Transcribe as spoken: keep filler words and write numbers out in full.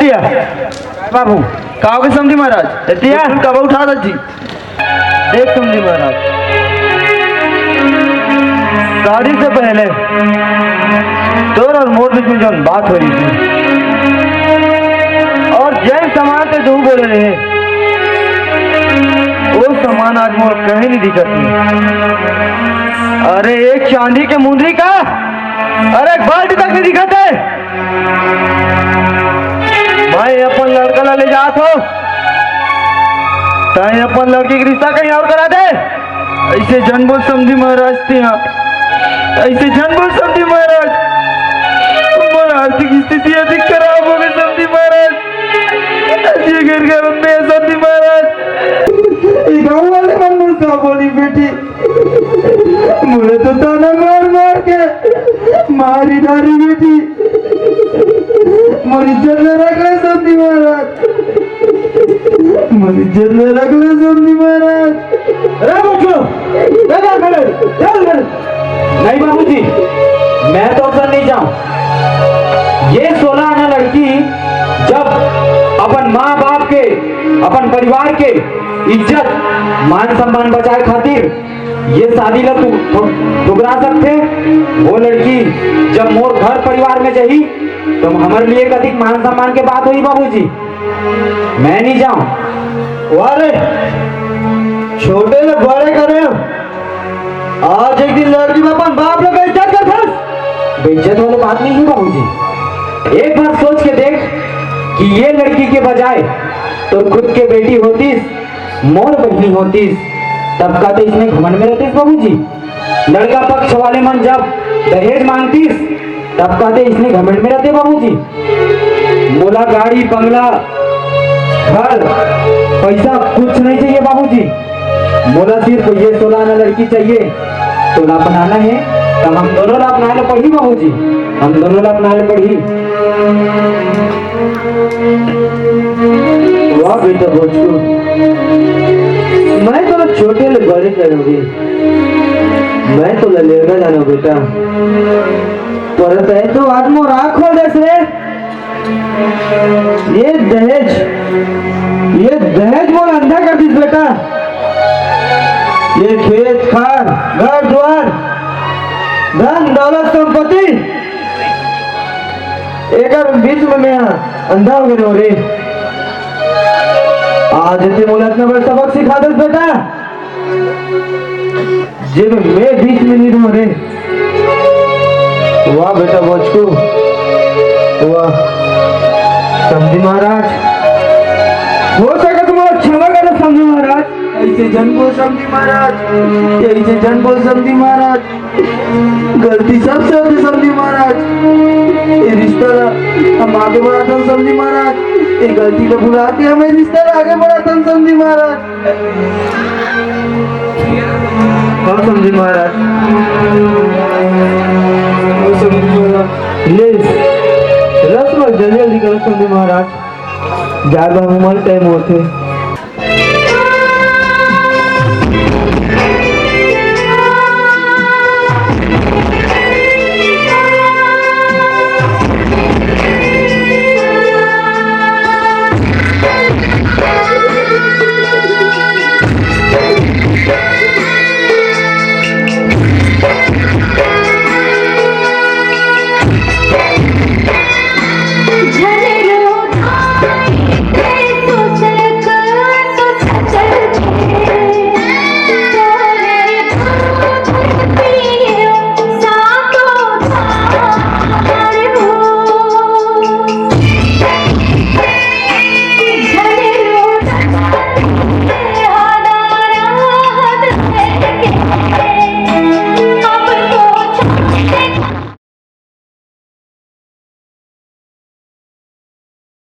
बाबू, का होगे समधी महाराज? एतिया। तुम कब उठा दत जी? देख समधी महाराज, शादी से पहले तोर और मोर बीच में जौन बात होई थी और जैन समान से जो बोले रहे, वो समान आज मोर कहीं नहीं दिखत है। अरे, एक चांदी के मुंदरी का, अरे, एक बाल्टी तक नहीं दिखत है। मैं अपन लड़का ला ले जात हो, तैं अपन लड़की के रिश्ता कहीं और करा दे। ऐसे झन बोल समधी महाराज, तें हा ऐसे झन बोल समधी महाराज, मोर आर्थिक स्थिति अधिक खराब होगे समधी महाराज। ये घर घर में समधी महाराज। ये गाँव वाले मन मुझे का बोली बेटी, मोला तो ताना मार मार के मारी डारी बेटी। मोर इज्जत ला रख ले समधी महाराज, मोर इज्जत ला रख ले समधी महाराज। अरे बच्चों, चल घर, चल घर। नहीं बाबूजी, मैं तो उधर नहीं जाऊं। ये सोलह आना लड़की जब अपन माँ बाप के, अपन परिवार के इज्जत, मान सम्मान बचाए खातिर ये शादी ला तू ठु-, ठुकरा सकथे। वो लड़की जब मोर घर परिवार में जाही, तो हमर लिए कतिक मान सम्मान के बात होही बाबूजी। मैं नहीं जाऊं। वाह रे, छोटे ले बड़े करे। आज एक दिन लड़की में अपन बाप ला बेइज्जत करथस। बेइज्जत वाली बात नहीं है बाबूजी। एक बार सोच के देख कि ये लड़की के बजाय तो खुद के बेटी होतीस, मोर बहिनी होतीस, तब का तो इसने घमंड में रहतीस बाबूजी। लड़का पक्ष वाले मन जब दहेज मांगतीस, तब का तो इसने घमंड में रहते बाबूजी। मोला गाड़ी, बंगला, घर, पैसा कुछ नहीं चाहिए बाबूजी। मोला सिर्फ ये सोलह आना लड़की चाहिए। तोला अपनाना है, तो हम दोनों ला अपनाए ला पड़ही बाबूजी, हम दोनों ला अपनाए ला पड़ही। वाह बेटा भोजकू, मैं तोला छोटे ले बड़े करूंगी, मैं तोला लेगा जाना बेटा, पर तैं तो आज मोर आँख खोल देस रे। ये दहेज, ये दहेज मोर अंधा कर दिस बेटा। ये खेत खार, घर द्वार, धन दौलत संपत्ति, एकर बीच में मैं अंधा हो गया रे। आज तैं मोला इतना बड़ा सबक सिखा देस बेटा, जेमे मैं बीच में नहीं रहूं रे। वाह बेटा बचकू, वाह। समधी महाराज, हो सके तो मोला क्षमा कर दे समधी महाराज। ऐसे जन बोल समधी महाराज, ऐसे जन बोल समधी महाराज। गलती सबसे होथे समधी महाराज। ये रिश्ता ला हम आगे बढ़ाथन समधी महाराज। ये गलती ला भुला के हम ये रिश्ता ला आगे बढ़ाथन समधी महाराज। हाँ समधी महाराज। हाँ समधी महाराज। ले, रस ला जल्दी जल्दी करो समधी महाराज। जाए बर हमर टाइम होथे।